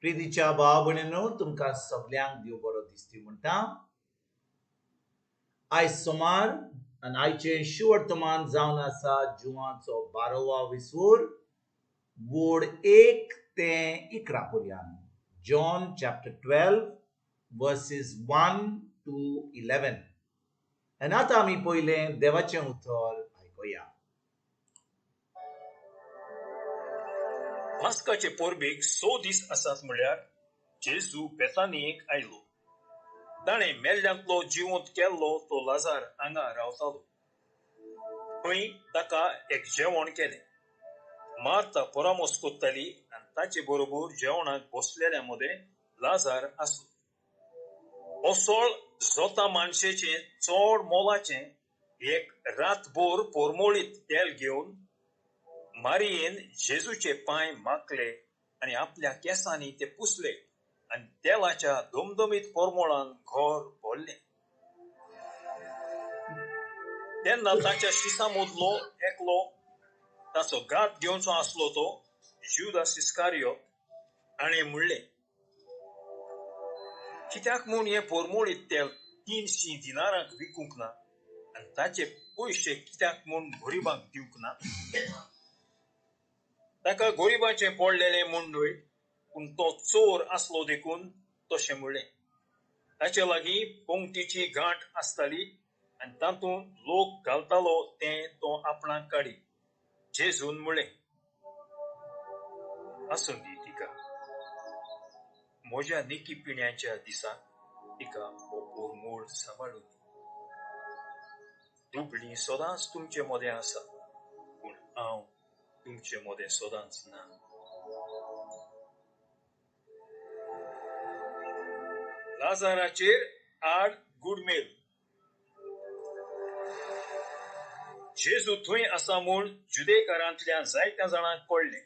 प्रितीच्या भाव भयणीनो, तुमकां सगल्यांक देव बरो दिसती म्हणटा. आयज सोमार आनी आयचें शुवर्तमान जावन आसा जुवाचो 12वो विसूर, वोड 1 ते 11 पर्यंत. John chapter 12 verses 1 to 11. आनी आतां आमी पयलें देवाचें उतर आयकुया. पास्काचे परबेक 6 दीस आसात म्हळ्यार जेजू बेतानियेक आयलो. ताणें मेल्ल्यांतलो जिवंत केल्लो तो लाजार हांगा रावतालो. थंय ताका एक जेवण केलें. मार्ता परामोस कोत्ताली आनी ताचे बरोबर जेवणाक बसलेल्या मदें लाजार आसलो. असोळ जोता मानशेचें चड मोलाचें एक रातभर परमळीत तेल घेवन मारियेन जेजूचे पांय माखले आनी आपल्या केंसांनी ते पुसले आनी तेलाच्या दमदमीत परमळान घर भरलें. तेन्ना ताच्या शिसां मदलो एकलो ताचो घात घेवचो आसलो तो जुदास इस्कारियोत हाणें म्हणलें, कित्याक म्हूण हें परमळीत तेल 300 दिनारांक विकूंक ना आनी ताचे पयशे कित्याक म्हूण गरिबांक दिवंक ना? ताका गरिबांचें पडलेलें म्हूण न्हय, पूण तो चोर आसलो देखून तशें म्हणलें. ताचे लागीं पंक्तीची गांठ आसताली आनी तातूंत लोक घालतालो तें तो आपणाक काडी. जेजून म्हणलें, आसूं दी तिका, म्हज्या निकी पिण्याच्या दिसा तिका हो परमळ सांबाळूं दी. दुबळीं सदांच तुमचे मदें आसा, पूण हांव तुमचे मदें सदांच ना. लाजाराचेर आड गुडमेल. जेजू थंय आसा म्हूण जुदेकारांतल्या जायत्या जाणांक कळ्ळें.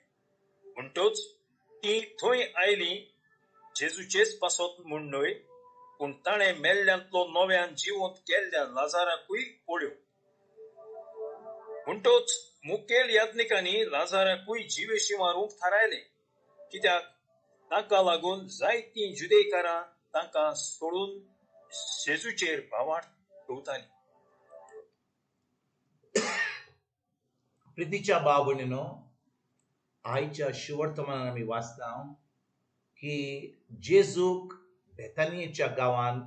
म्हणटच तीं थंय आयलीं जेजूचेच पासत म्हूण न्हय, पूण ताणें मेल्ल्यांतलो नव्यान जिवंत केल्ल्या लाजाराकूय पळोवंक. म्हणटच मुखेल याज्ञिकांनी लाजाराकूय जिवेशी मारूंक थारायलें, कित्याक ताका लागून जायतीं जुदेकारां तांकां सोडून जेजूचेर भावार्थ दवरतालीं. प्रितीच्या भाव भयणीनो, आयच्या शुवर्तमानान आमी वाचता की जेजूक बेतानियेच्या गांवांत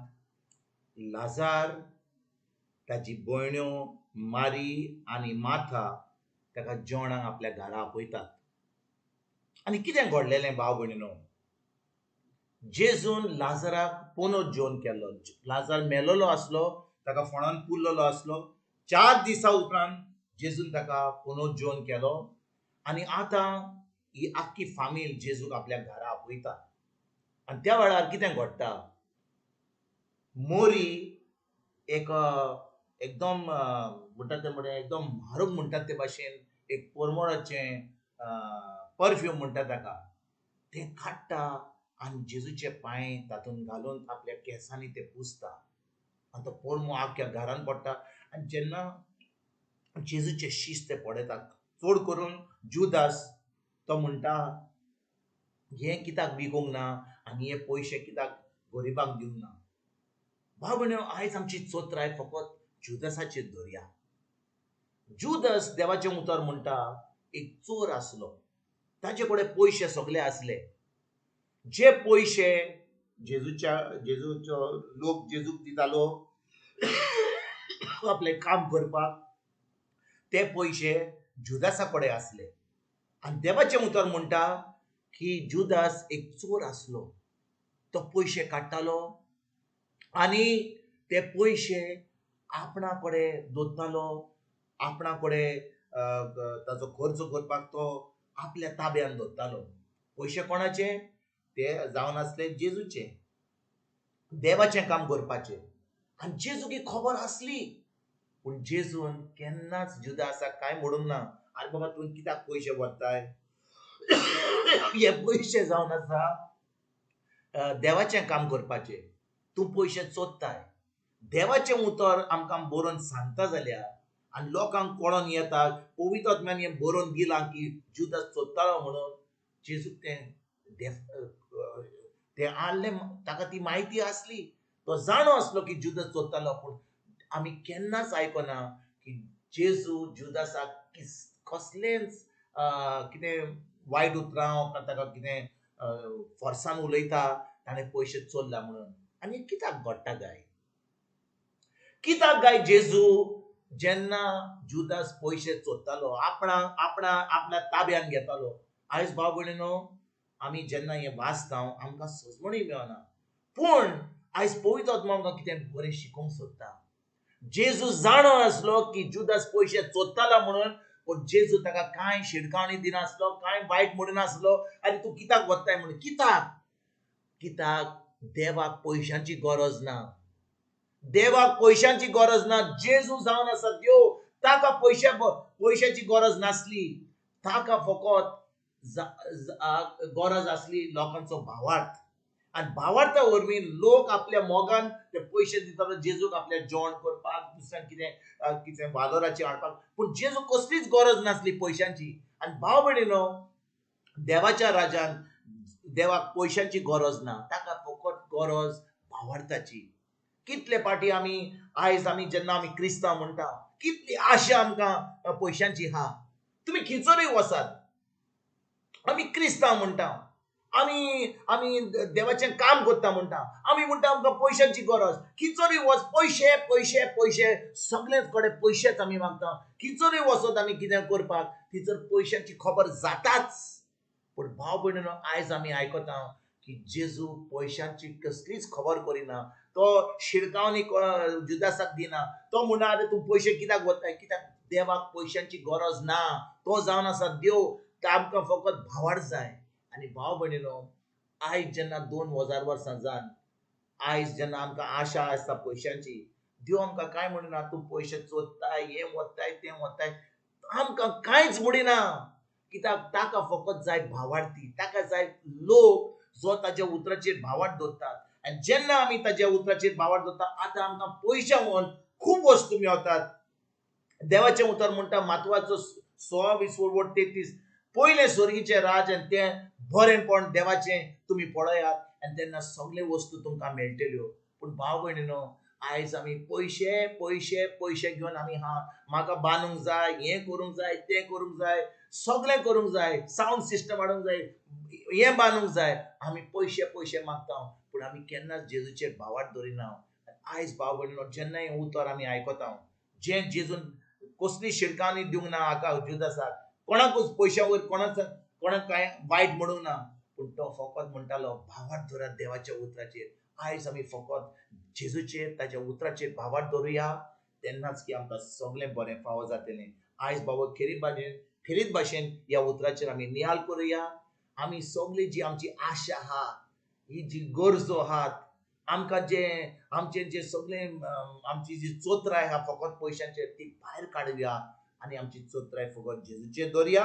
लाजार, ताजी भयण्यो मारी आनी माथा ताका जेवणाक आपल्या घरा आपयतात. आनी कितें घडलेलें भाव भयणीनो, जेजून लाजराक पुनोत जेवण केल्लो. लाजार मेलोलो आसलो, ताका फोंडान पुरलेलो आसलो. 4 दिसां उपरांत जेजून ताका पुनोत जेवण केलो आनी आतां ही आख्खी फामील जेजूक आपल्या घरा आपयता. आनी त्या वेळार कितें घडटा, मोरी एक एकदम म्हणटात ते म्हणटा एकदम म्हारग म्हणटात ते भाशेन एक परमळाचें परफ्यूम म्हणटा ताका, तें काडटा आनी जेजूचे पांय तातूंत घालून आपल्या केंसांनी ते पुसता आनी तो परमळ आख्ख्या घरान पडटा. आनी जेन्ना जेजूचे शीस ते पळयतात, चड करून जुदास तो म्हणटा, हें कित्याक विकूंक ना आनी हे पयशे कित्याक गरिबांक दिवंक ना. भाव भयणीनो, आयज आमची चोत्राय फकत जुदासाचेर धरया. जुदास देवाचें उतर म्हणटा एक चोर आसलो, ताचे कडेन पयशे सगले आसले. जे पयशे जेजूचो लोक जेजूक दितालो आपलें काम करपाक, ते पयशे जुदासा कडेन आसले. आनी देवाचें उतर म्हणटा की जुदास एक चोर आसलो, तो पयशे काडटालो आनी ते पयशे आपणा कडेन दवरतालो, आपणा कडेन ताचो खर्च करपाक तो आपल्या ताब्यान दवरतालो. पयशे कोणाचे ते जावन आसले जेजूचे, देवाचें काम करपाचें. आनी जेजूक ही खबर आसली, पूण जेजून केन्नाच जुदासाक कांय म्हणूंक ना, आरे बाबा तूं कित्याक पयशे व्हरताय, हे पयशे जावन आसा देवाचें काम करपाचें, तूं पयशे चोरताय. देवाचें उतर आमकां बरोवन सांगता जाल्यार आनी लोकांक कळोन येता, पवित्र आत्म्यान हें बरोवन दिलां की जुदास चोरतालो म्हणून, जेजूक तें तें आहलें, ताका ती म्हायती आसली, तो जाणो आसलो की जुदास चोरतालो. पूण आमी केन्नाच आयकना की जेजू जुदासाक कसलेंच कितें वायट उतरां, ताका कितें फोर्सान उलयता, ताणें पयशे चोरला म्हणून. आनी कित्याक घडटा गाय, कित्याक गाय जेजू जेन्ना जुदास पयशे चोरतालो, आपणा आपणा आपल्या ताब्यान घेतालो. आयज भाव भयणीनो, आमी जेन्ना हें वाचता आमकां सजमणी मेळना, पूण आयज पवित्र आत्मा आमकां कितें बरें शिकोवंक सोदता. जेजू जाणो आसलो की जुदास पयशे चोरतालो म्हणून, पूण जेजू ताका कांय शिडकावणी दिनासलो, कांय वायट म्हणिनासलो, आनी तूं कित्याक वताय म्हणून. कित्याक? कित्याक देवाक पयशांची गरज ना, देवाक पयशांची गरज ना. जेजू जावन आसा देव, ताका पयशांची गरज नासली, ताका फकत गरज आसली लोकांचो भावार्थ. आनी भावार्था वरवीं लोक आपल्या मोगान ते पयशे दिताले जेजूक आपल्या जेवण करपाक, दुसऱ्यांक कितें कितें वालोराचें हाडपाक. पूण जेजूक कसलीच गरज नासली पयशांची. आनी भाव भयणीनो, देवाच्या राजान देवाक पयशांची गरज ना, ताका फकत गरज भावार्थाची. कितले पाटी आमी आयज आमी जेन्ना आमी क्रिस्तांव म्हणटा, कितली आशा आमकां पयशांची आहा. तुमी खंयसरूय वचात, आमी क्रिस्तांव म्हणटा, आमी आमी देवाचें काम करता म्हणटा, आमी म्हणटा आमकां पयशांची गरज. खंयसरूय वच, पयशे पयशे पयशे, सगळेच कडेन पयशेच आमी मागता. खंयसरूय वचत आमी कितें करपाक, थंयसर पयशांची खबर जाताच. पूण भाव भयणीनो, आयज आमी आयकता की जेजू पयशांची कसलीच खबर करिना, तो शिडकावणी जुदासाक दिना, तो म्हणना आरे तूं पयशे कित्याक वताय, कित्याक देवाक पयशांची गरज ना, तो जावन आसा देव, आमकां फकत भावार्थ जाय. आनी भाव भयणीनो, आयज जेन्ना 2000 वर्सां जावन आयज जेन्ना आमकां आशा आसता पयशांची, देव आमकां कांय म्हणिना, तूं पयशे चोरताय, हें वताय, तें वताय, आमकां कांयच म्हणिना. कित्याक ताका फकत जाय भावार्थी, ताका जाय लोक जो ताज्या उतराचेर भावार्थ दवरतात. आनी जेन्ना आमी ताज्या उतराचेर भावार्थ दवरता, आतां आमकां पयशां वोन खूब वस्तू मेवतात. देवाचें उतर म्हणटा मातवाचो 16:33, पयलें स्वर्गीचें राज आनी तें बरेंपण देवाचें तुमी पळयात, आनी तेन्ना सगळे वस्तू तुमकां मेळटल्यो. पूण भाव भयणीनो, आयज आमी पयशे पयशे पयशे घेवन आमी हा म्हाका बांदूंक जाय, हें करूंक जाय, तें करूंक जाय, सगळें करूंक जाय, सावंड सिस्टम हाडूंक जाय, हें बांदूंक जाय, आमी पयशे पयशे मागता. पूण आमी केन्नाच जेजूचेर भावार्थ दवरिना. आयज भाव भयणीनो, जेन्ना हें उतर आमी आयकता, जें जेजून कसली शिडकावणी दिवंक ना हाका जुदासाक, कोणाकूच पयशां वयर कोणाक कांय वायट म्हणूंक ना, पूण तो फकत म्हणटालो भावार्थ दवरात देवाच्या उतराचेर. आयज आमी फकत जेजूचेर ताज्या उतराचेर भावार्थ दवरुया, तेन्नाच की आमकां सगळें बरें फावो जातलें. आयज बाबा खेरीत भाशेन ह्या उतराचेर आमी नियाळ करुया. आमी सगळी जी आमची आशा आहा, ही जी गरजो आहात, आमकां जे आमचें जे सगळें आमची जी चोत्राय आहा फकत पयशांचेर, ती भायर काडुया आनी आमची चोत्राय फकत जेजूचेर दवरुया.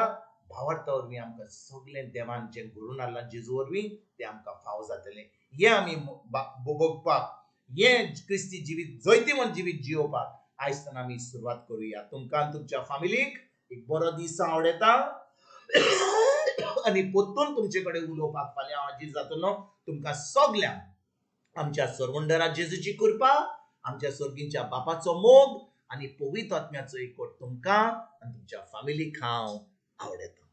भावार्था वरवीं आमकां सगळें देवान जें घडोवन हाडलां जेजू वरवीं तें आमकां फावो जातलें. हें आमी भोगपाक, हें क्रिस्ती जिवीत जैतिवंत जिवीत जियोवपाक आयज आमी सुरवात करुया. तुमकां आनी तुमच्या फामिलीक एक बरो दीस आवडटा आनी परतून तुमचे कडेन उलोवपाक फाल्यां हांव हाजीर जातलो. तुमकां सगल्यांक आमच्या सरवंडरा जेजूची कृपा, आमच्या स्वर्गींच्या बापाचो मोग आनी पवित्र आत्म्याचो एकवट तुमकां आनी तुमच्या फामिलीक हांव आवडटा.